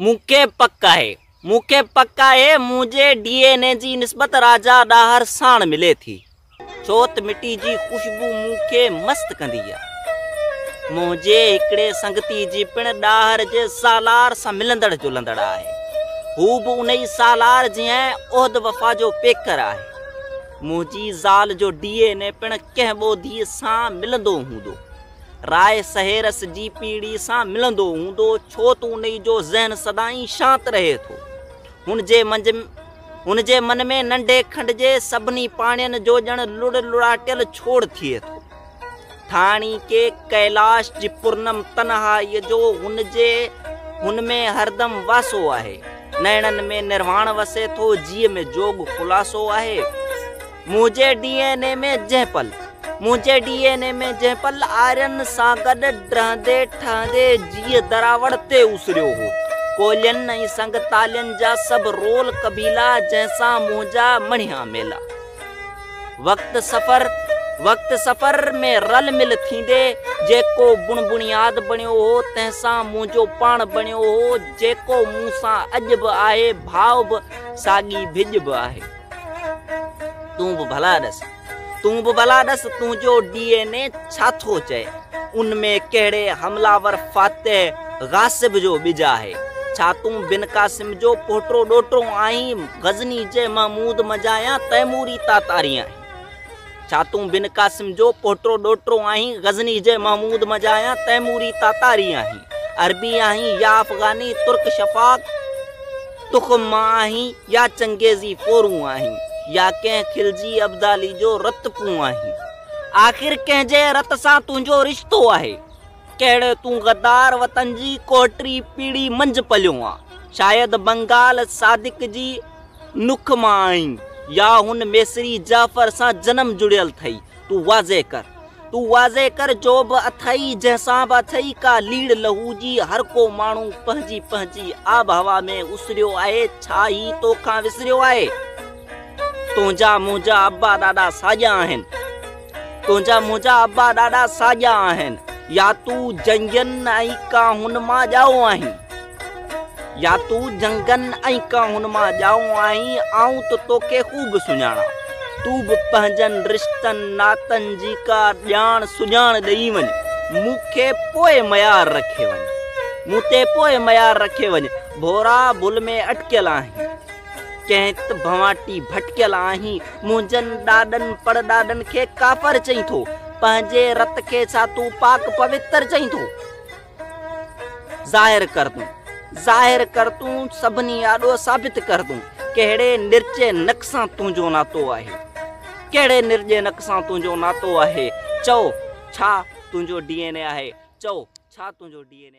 مون کي پڪ آهي، مون کي پڪ آهي منهنجي ڊي اين اي جي نسبت راجا ڏاهر ساڻ ملي ٿي. ڇو ته مٽي جي خوشبو مون کي مست ڪندي آ. منهنجي هڪڙي سنگتي جي پڻ ڏاهر جي سالار سان ملندڙ جلندڙ آهي. هو به انهي سالار جيان عهد وفا جو پيڪر آهي. منهنجي زال جو ڊي اين اي پڻ ڪنهن ٻوڌي سان ملندو هوندو. راء سهيرس جي پيڙهي سان ملندو هوندو، ڇو ته انهي جو ذهن سدائين شانت رهي ٿو. هن جي هن جي من ۾ ننڍي کنڊ جي سڀني پاڻين جو ڄڻ لڙ لڙاٽيل ڇوڙ ٿئي ٿو. ٿاڻي ڪي ڪيلاش جي پرنم تنهائيء جو هن جي هن ۾ هردم واسو آهي. نيڻن ۾ نرواڻ وسي ٿو، جيء ۾ جوڳ خلاصو آهي. منهنجي ڊي اين اي ۾ جنهن پل منهنجي ڊي اين اي ۾ جنهن پل آرين سان گڏ ڊهندي ٺهندي جيء دراوڙ تي اسريو هو. ڪولين ۽ سنگتالين جا سڀ رول قبيلا جنهن سان منهنجا مڻيا ميلا. وقت سفر وقت سفر ۾ رل مل ٿيندي جيڪو بڻ بڻياد بڻيو هو تنهن سان منهنجو پاڻ بڻيو هو جيڪو مون سان اڄ به آهي ڀاء به ساڳي ڀڄ به آهي. تون به ڀلا ڏس، تون به ڀلا ڏس تنهنجو ڊي اين اي ڇا ٿو چئي؟ ان ۾ ڪهڙي حملاور فاتح غاصب جو ٻج آهي؟ ڇا تون بن قاسم جو پوٽو ڏوهٽو آهين، غزني جي محمود منجهان يا تيموري تاتاري آهين؟ ڇا تون بن قاسم جو پوٽو ڏوهٽو آهين، غزني جي محمود منجهان يا تيموري تاتاري آهين؟ عربي آهين يا افغاني، ترڪ شفاق، تخم مان آهين يا چنگيزي ڦورون آهين يا ڪنهن خلجي ابدالي جو رت پون آهين؟ آخر ڪنهن جي رت سان تنهنجو رشتو آهي؟ ڪهڙي تون غدار وطن جي ڪوهٽري پيڙهي منجهه پليو آن؟ شايد بنگال صادق جي نک مان آهين يا هن ميسري جعفر سان جنم جڙيل ٿئي؟ تون واضح ڪر. تون واضح ڪر جو به اٿئي جنهن سان به اٿئي ڪا ليڙ لهو جي هر ڪو ماڻهو پنهنجي پنهنجي آبهوا ۾ اسريو آهي ڇا هي توکان وسريو آهي؟ تنهنجا منهنجا ابا ڏاڏا ساڳيا آهن تنهنجا منهنجا ابا ڏاڏا ساڳيا آهن يا تون جنگين ۽ ڪاهن مان ڄائو آهين. يا تون جهنگن ۽ ڪاهن مان ڄائو آهين، آئون ته توکي خوب سڃاڻان. تون به پنهنجن رشتن ناتن جي ڪا ڄاڻ سڃاڻ ڏئي وڃ. مون کي پوء ميار رکي وڃ. مون تي پوء ميار رکي وڃ. ڀورا ڀل ۾ اٽڪيل آهين. ڪنهن ته ڀنواٽي ڀٽڪيل آهين. منهنجن ڏاڏن پڙڏاڏن کي ڪافر چئين ٿو. پنهنجي رت کي ڇا تون پاڪ پوتر چئين ٿو؟ ظاهر ڪر تون، ظاهر ڪر تون، سڀني آڏو ثابت ڪر تون، ڪهڙي نرچي نڪ سان تنهنجو ناتو آهي، ڪهڙي نرڄي نڪ سان تنهنجو ناتو آهي، چئو ڇا تنهنجو ڊي اين اي آهي، چئو ڇا تنهنجو ڊي اين اي.